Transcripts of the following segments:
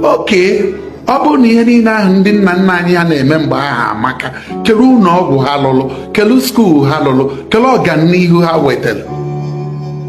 Oke ọ bụrụ na ihe niile ahụ ndị nna nna anyị ha na-eme mgbe ahụ amaka, kelu ụlọ ọgwụ ha lụrụ, kelu school ha lụrụ, kelu ọganihu ha wetara,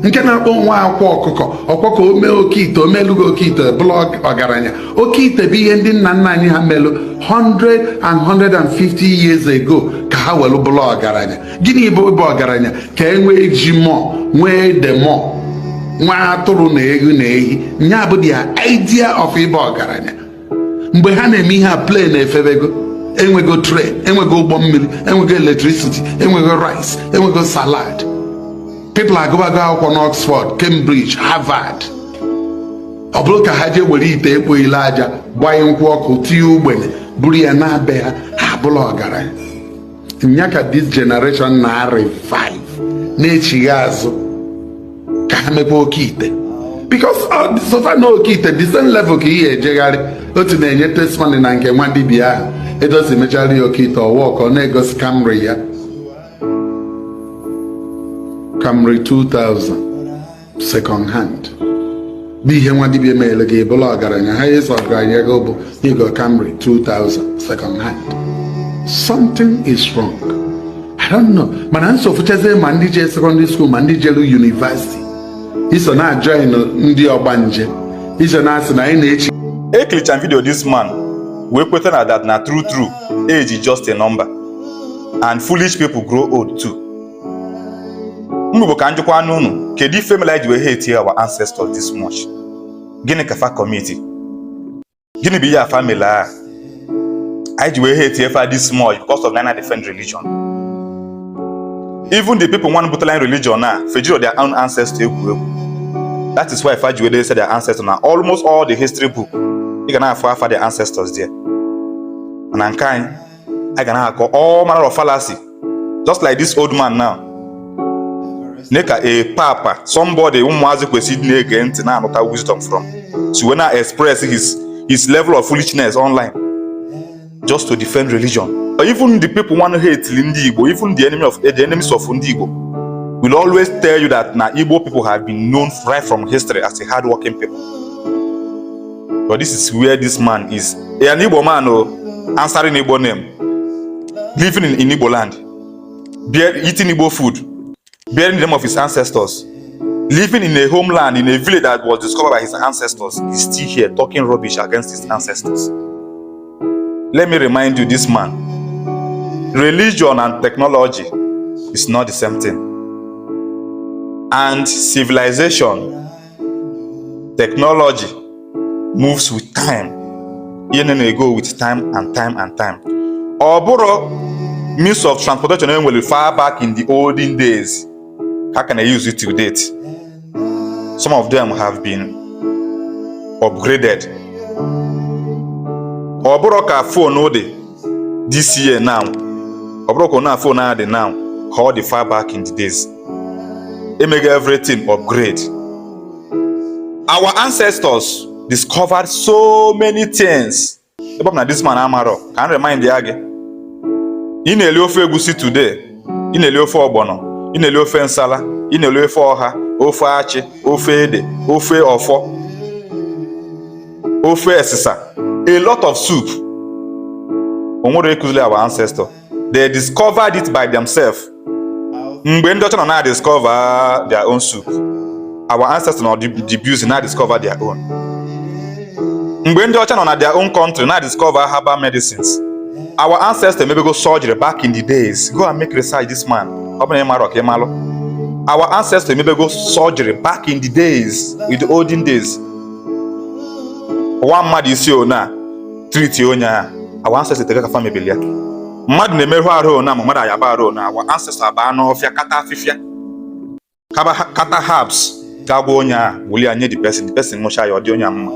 nke na-akpọ nwa akwa ọkụkọ ọkwa ka o mee oke ite, o melugo oke ite, bụrụ ọgaranya. Oke ite bụ ihe ndị nna nna anyị ha melụ 100 and 150 years ago ka ha welu bụrụ ọgaranya. Gịnị bụ ịbụ ọgaranya? Ka e nwee ji mọ, nwee ede mọ, nwa atụrụ na ewu na ehi. Nya bụ their idea of ịbụ ọgaranya. Mgbe ha na-eme ihe a, plane efebego, enwego train, enwego ụgbọ mmiri, enwego electricity, enwego rice, enwego salad. People agụbago akwụkwọ n'Oxford, Cambridge, Harvard. Ọ bụrụ ka ha jee were ite ekpo ile aja, gbanye nkwụ ọkụ, tinye ugbene, buru ya na-abịa ha, ha bụrụ ọgaranya. Nya ka this generation na revive, na-echigha azụ ka ha mekwa oke ite, because so far na oke ite, the same level ka ihe ejegharị. Otu na-enye testimony na nke nwa dibịa ahụ edozi mechara ya oke ite, ọwa ka ọ na-egosi Camry ya, Camry 2000 second hand, bụ ihe nwa dibịa meere gị bụrụ ọgaranya. Ha ịsọ ọgaranya gị bụ ịgo Camry 2000 second hand. Something is wrong, I don't know. Mana nsogbu, ma ndị jee secondary school, ma ndị jere university, iso na-join ndị ọgbanje, iso na-asị na anyị na-echi. Ekiricha video this man wee kweta na that na true true, age is just a number and foolish people grow old too. Mgbe ka njikwa n'unu, kedu ife mere anyị ji wee hate our ancestors this much? Gịnị ka fa commit? Gịnị bụ ihe a family a anyị ji wee hate fa this much because of na defend religion? Even the people wan butere anyị religion na fejiro their own ancestor egwu egwu. That is why fa ji wee say their ancestors na almost all the history book, ị ga na-afụ afa their ancestors there. Mana nke anyị, anyị ga na-akọ all manner of fallacy, just like this old man now, ne ka a papa, somebody ụmụazị kwesịrị ịdị na-ege ntị, na-anụta wisdom from, so when I express his level of foolishness online just to defend religion. But even the people want to hate ndị Igbo, even the enemies of ndị Igbo will always tell you that na Igbo people have been known right from history as a hardworking people. But this is where this man is, an Igbo man, oh, answering Igbo name, living in Igbo land, eating Igbo food, bearing the name of his ancestors, living in a homeland, in a village that was discovered by his ancestors, is still here talking rubbish against his ancestors. Let me remind you, this man, religion and technology is not the same thing. And civilization, technology moves with time. Ihe na-go with time and time and time. Ọ bụrụ means of transportation e nwere far back in the olden days, how can I use it till date? Some of them have been upgraded. Ọ bụrụ ka phone dị this year now, ọ bụrụ ka na phone ahụ dị now ka ọ dị far back in the days. Emego everything upgrade. Our ancestors discovered so many things. Ebe ọ bụ na this man amarọ, ka m remind ya gị, ị na-eli ofe egusi today, ị na-eli ofe ọgbọnọ, ị na-eli ofe nsala, ị na-eli ofe ọha, ofe achị, ofe ede, ofe ọfọ, ofe esisa, a lot of soup. O nwere ekuzili our ancestor, they discovered it by themselves. Mgbe ndị ọcha nọ na-discover their own soup, our ancestors nọ the busy na-discover their own. Mgbe ndị ọcha nọ na their own country na-discover herbal medicines, our ancestors emebego surgery back in the days. Go and make research, this man. Ọ bụ na ị marọ, ka ị malụ, our ancestors emebego surgery back in the days, in the olden days. Nwa mmadụ isi one a treat onye a, our ancestors tega ka fa mebili ya. Mmadụ na-emerụ arụ one, ma mmadụ ayaba arụ one, our ancestors abaa n'ọfịa, kata afịfịa, kata herbs, ga gwa onye a, wuli ya nye the person. The person nwụcha ya, ọ dị onye a mma.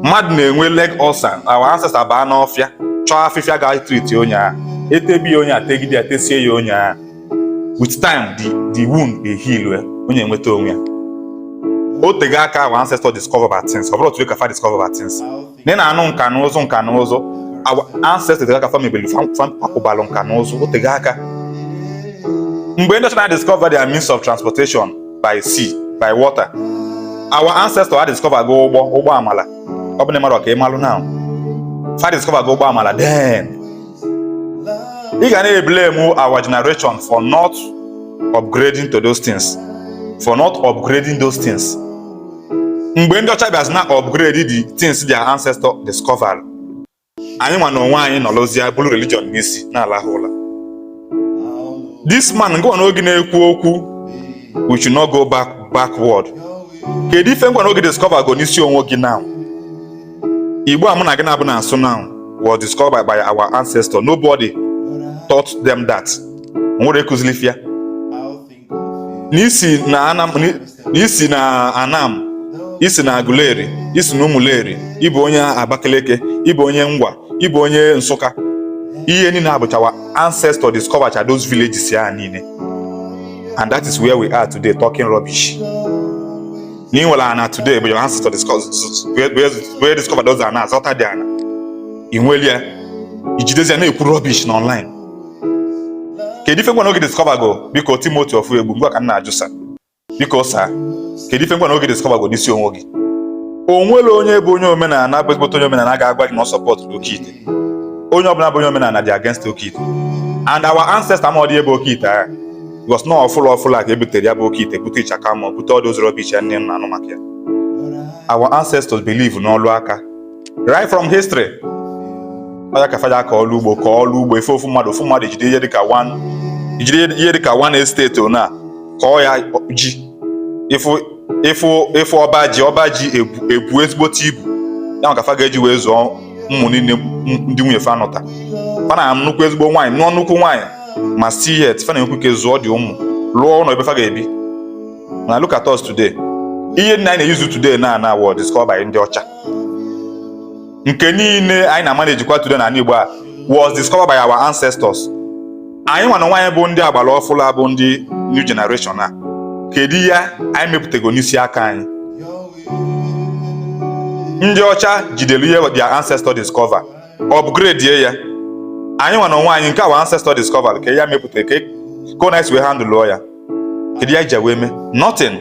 Mmadụ na-enwe leg ulcer, our ancestors abaa n'ọfịa, chọọ afịfịa, ga treat onye a, etebi ya onye a, tegide ya, tesie ya onye a. With time, the wound dey heal well, onye enweta onwe ya. O tego aka our ancestors discover about things. Ọ bụrụ otu ka fa discover about things na ị na-anụ nka na ụzụ, nka na ụzụ our ancestors tego aka fa mebiri, fa kwapụbalụ nka na ụzụ. O tego aka. Mgbe ndị ọcha na-discover their means of transportation by sea, by water, our ancestors ha discover go ụgbọ, ụgbọ amala. Ọ bụ na ịmarọ, ka ị malụ now, fa discover go ụgbọ amala. Then ị ga na-eblame our generation for not upgrading to those things, for not upgrading those things. Mgbe ndị ọcha bịazi na upgrade the things their ancestor discovered, anyị nwa na onwe anyị nọrọzie bụrụ religion n'isi na-alahụ ụla. This man ngwa n'oge na-ekwu okwu, "We should not go back backward." Kedu ife ngwa n'oge discover go n'isi onwe gị now? Igbo a mụ na gị na-abụ na asụ now was discovered by our ancestor. Nobody taught them that. Nwere ekuzili ya n'isi na Anam, n'isi na Anam, isi na Aguleri, isi na Umuleri, ịbụ onye Abakaliki, ịbụ onye Ngwa, ịbụ onye Nsụka, ihe niile abụchawa ancestor discover cha those villages ya niile. And that is where we are today, talking rubbish. Na ị nwere ana today, but your ancestor discover where discover those ana, zọta dị ana, ị nweli ya, ijidezi ya na-ekwu rubbish na online. Kedu ife ngwa n'oge discover go? Biko, Timothy Ofuegbu, ngwa ka m na-ajụ sa, biko sa, kedu ife ngwa n'oge discover go n'isi onwe gị? O nwere onye bụ onye omenala bụ ezigbote onye omenala ga-agwa gị na ọ support oke ite? Onye ọbụla bụ onye omenala dị against oke ite. And our ancestor ama ebe oke ite agha, because na ọfụla ọfụla ka e butere ya bụ oke ite, bute ịchaka, ma bute ọdụ rubbish ya nne m na-anụ maka ya. Our ancestors believe n'ọlụ aka right from history. Ọ ya ka fada ka ọlụ ugbo, ka ọlụ ugbo ife ofu mmadụ, ofu mmadụ ejide ihe dịka one, ejide ihe dịka one estate ona, kọọ ya ji, ịfụ ịfụ ịfụ ọba ji, ọba ji ebu ebu ezigbote ibu ya, maka fa ga-eji wee zụọ ụmụ niile ndị nwunye fa nụta. Fa na nnukwu ezigbo nwaanyị, nụọ nnukwu nwaanyị, ma still yet fa na-enwekwu ike zụọ dị ụmụ, lụọ ụlọ ebe fa ga-ebi. Na look at us today. Ihe nna anyị na-eyuzu today na na was discovered by ndị ọcha. Nke niile anyị na-amanejikwa today na Igbo a was discovered by our ancestors. Anyị nwa na nwaanyị bụ ndị agbara ọfụla, bụ ndị new generation a, kedu ihe anyị mepụtago n'isi aka anyị? Ndị ọcha jidere ihe their ancestor discover, upgrade ya. Anyị nwa na onwe anyị, nke our ancestor discover, ka ya mepụta ka ọ na-esi wee handle ya, kedu ya iji wee mee? Nothing.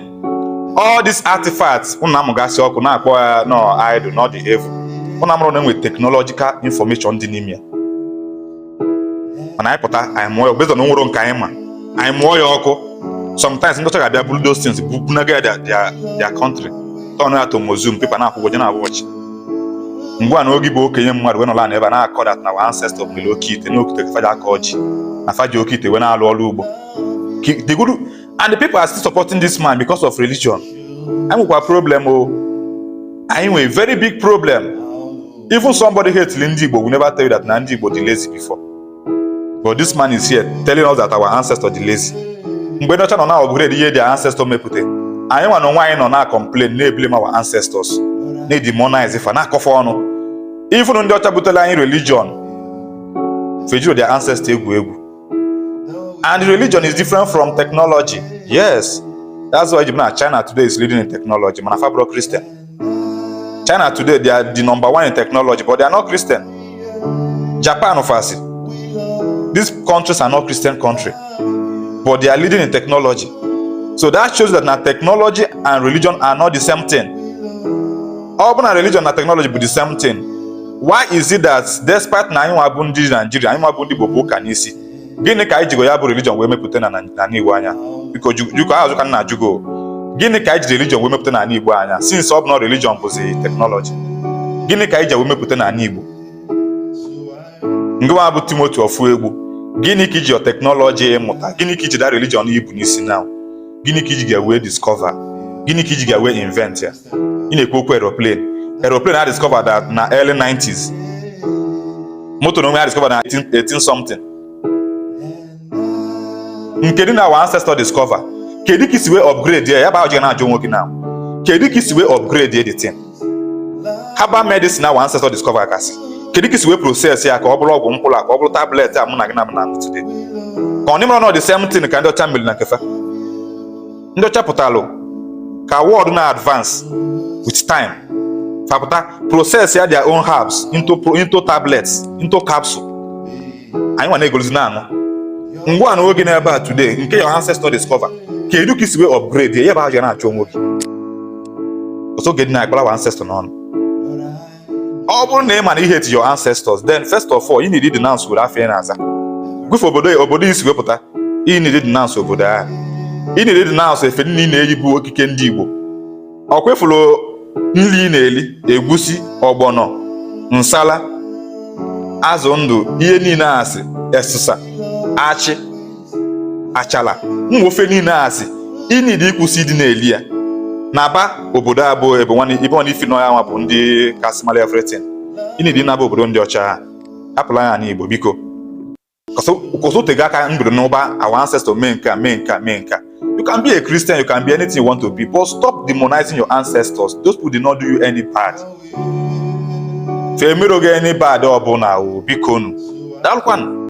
All these artifacts unu amụgasị ọkụ na-akpọ ya no idol, not the evil. Unu amụrụ na enwe technological information dị n'ime ya. Mana anyị pụta, anyị mụọ ya based on nwere nke anyị ma, anyị mụọ ya ọkụ. Sometimes ndị ọcha ga-abịa buru those things bunaga ya their country, turn ya to museum, people na-akwụkwọ je na watch. Ngwa na oge bụ okenye mmadụ wee nọla na ebe a na-akọ that na our ancestor mere oke ite, na oke ite faja aka ọjị, na faji oke ite wee na-alụ ọrụ ugbo. The good and the people are still supporting this man because of religion. Anyị nwekwa problem o. Anyị nwere very big problem. Even somebody hate ndị Igbo will never tell you that na ndị Igbo dị lazy before. But this man is here telling us that our ancestor dị lazy. Mgbe ndị ọcha nọ na upgrade ihe their ancestor mepụta, anyị nwa na onwe anyị nọ na complain, na-eblame our ancestors, na-edemonize fa, na-akọfa ọnụ. Even ndị ọcha butere anyị religion, fejiro their ancestor egwu egwu. And religion is different from technology. Yes, that's why na China today is leading in technology, mana fa bụrụ Christian. China today, they are the number one in technology, but they are not Christian. Japan fasi, these countries are not Christian country, but they are leading in technology. So that shows that na technology and religion are not the same thing. Ọ bụ na religion na technology bụ the same thing, why is it that despite na anyị nwa bụ ndị Nigeria, anyị nwa bụ ndị Igbo bụ ụka n'isi, gịnị ka anyị jigo ya bụ religion wee mepụta na n'ala Igbo anya? Biko jụkọ azụ ka m na-ajụgo, gịnị ka anyị ji religion wee mepụta n'ala Igbo anya? Since ọ bụ na religion bụzi technology, gịnị ka anyị ji wee mepụta n'ala Igbo? Ngịwa bụ Timothy Ofuegbu, gịnị ka iji your technology ịmụta? Gịnị ka iji da religion ibu n'isi now? Gịnị ka iji ga-wee discover? Gịnị ka iji ga-wee invent ya? Ị na-ekwu okwu aeroplane. Aeroplane a discover that na early 90s. Moto na onwe ya discover na 18, 18 something. Nke dị na our ancestor discover, kedu ka isi wee upgrade ya? Ya bụ ajụjụ na-ajụ onwe gị now. Kedu ka isi wee upgrade the thing? Herbal medicine our ancestor discover kasị, kedu ka isi wee process ya ka ọ bụrụ ọgwụ mkpụrụ a, ka ọ bụrụ tablet a mụ na gị na na today? Ka ọ n'ịmara na ọ the same thing ka ndị ọcha mere na nkefa. Ndị ọcha pụtalụ ka world na advance with time, fapụta process ya their own herbs into tablets, into capsule. Anyị nwa na-egoluzi na-aṅụ ngwa na oge n'ebe a today. Nke your ancestor discover, kedu ka isi wee upgrade ya? Ya bụ ajụjụ na-achọ onwe gị. Ọsọ oge dị na akpara our ancestor n'ọnụ. Ọ bụrụ na ị ma na ị hate your ancestors, then first of all, you need to denounce were afa ị na-aza gụfe obodo obodo isi wepụta. You need to denounce obodo ahụ. You need to denounce efe niile ị na-eyi bụ okike ndị Igbo. Ọ kwefuru nri ị na-eli, egusi, ọgbọnọ, nsala, azụ ndụ, ihe niile asị, esụsa, achị, achala, ụmụ ofe niile asị, ị need ịkwụsị ịdị na-eli ya na-aba obodo a bụ ebe nwanne ebe nwanne ifi nọ ya nwa bụ ndị kasị mara everything. Ị need ịnaba obodo ndị ọcha ha hapụla ya n'Igbo, biko. Kwụsị otego aka mbido n'ụba our ancestor mee nke a, mee nke a, mee nke a. You can be a Christian, you can be anything you want to be, but stop demonizing your ancestors. Those people did not do you any bad. Fe emero gị any bad ọbụla o, biko nu. Daalụkwanụ.